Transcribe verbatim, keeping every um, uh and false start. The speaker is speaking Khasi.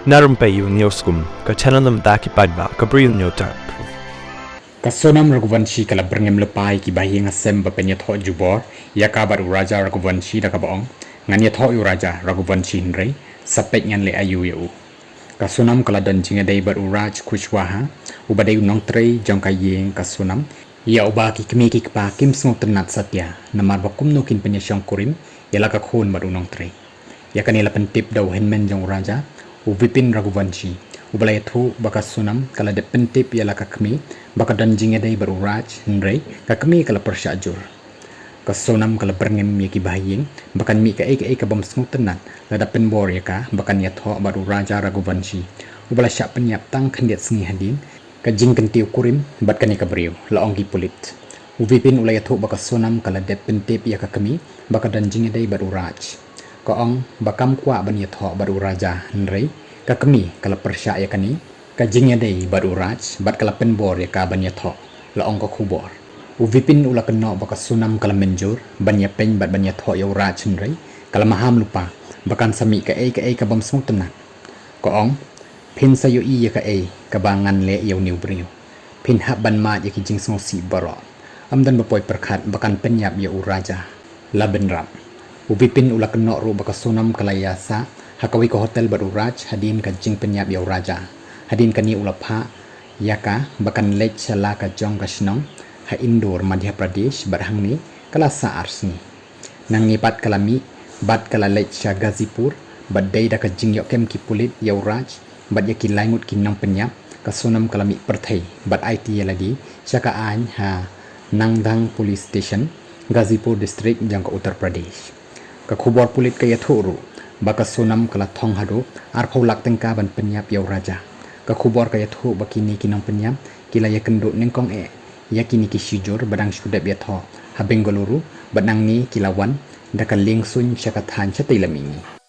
Na rympei ïa u News Kum, ka channel na bynta ki paidbah, ka Bri News Tap. Ka Sonam Raghuvanshi ka la byrngem lypa ïa ki bahaïing hasem ba pynïathoh jubor ïa ka bad u Raja Raghuvanshi da kaba ong, ngan ïathoh ïa u Raja Raghuvanshi hynrei sa peit ngan leh aïu ïa u. Ka Sonam ka la don jingïadei bad u Raj Kushwaha, uba dei u nongtrei jong ka ïing ka Sonam, ïa uba ki kmie ki kpa kim sngewtynnat satia namar ba kumno kin pynïashongkurim ïa la ka khun bad u nongtrei. Ïa kane la pyntip da u hynmen jong u Raja, u Vipin Raghuvanshi, uba la ïathuh ba ka Sonam ka la dep pyntip ïa la ka kmie ba ka don jingïadei bad u Raj, hynrei ka kmie ka la pyrshah jur. Ka Sonam ka la byrngem ïa ki bahaïing ba kan mih kaei kaei ka bym sngewtynnat lada pynbor ïa ka ba kan ïathoh bad u Raja Raghuvanshi, uba la shah pynïap tang khyndiat sngi hadien ka jingkyntiew kurim bad kane ka briew, la ong ki pulit. U Vipin u la ïathuh ba ka Sonam ka la dep pyntip ïa ka kmie ba ka don jingïadei bad u Raj. Ka ong ba kam kwah ban ïathoh bad u Raja, hynrei ka kmie ka la pyrshah ïa kane ka jingïadei bad u Raj bad ka la pynbor ïa ka ban ïathoh, la ong ka khubor. U Vipin u la kynnoh ba ka Sonam ka la mynjur ban ïapeiñ bad ban ïathoh ïa u Raj, hynrei ka la maham lypa ba kan sa mih kaei kaei ka bym sngewtynnat. Ka ong, phin sa ïohi ïa kaei kaba ngan leh ïa une u briew. Phin hap ban mad ïa ki jingsngewsih baroh. Ym don ba poi pyrkhat ba kan pynïap ïa u Raja. La bynrap. U Vipin u la kynnoh ruh ba ka Sonam ka la ïasah ha kawei ka hotel bad u Raj hadien ka jingpynïap ïa u Raja. Hadien kane u la phah ïa ka ba kan leit sha la ka jong ka shnong ha Indore, Madhya Pradesh, bad hangne ka la sah ar sngi. Nangne pat ka la mih bad ka la leit sha Ghazipur, bad dei da ka jingïoh kem ki pulit ïa u Raj bad ïa ki lai ngut ki nongpynïap, ka Sonam ka la mih pyrthei bad aiti ïa lade sha ka aiñ ha Nangdhang Police Station, Ghazipur District, jong ka Uttar Pradesh. Ka khubor pulit ka ïathuh ruh ba ka Sonam ka la thong haduh arphew lak tyngka ban pynïap ïa u Raja. Ka khubor ka ïathuh ba kine ki nongpynïap ki la ïakynduh nyngkong eh ïa kine ki shijur ba dang shu dep ïathoh ha Bengaluru, bad nangne ki la wan da ka liengsuiñ sha ka thaiñ shatei lam mihngi.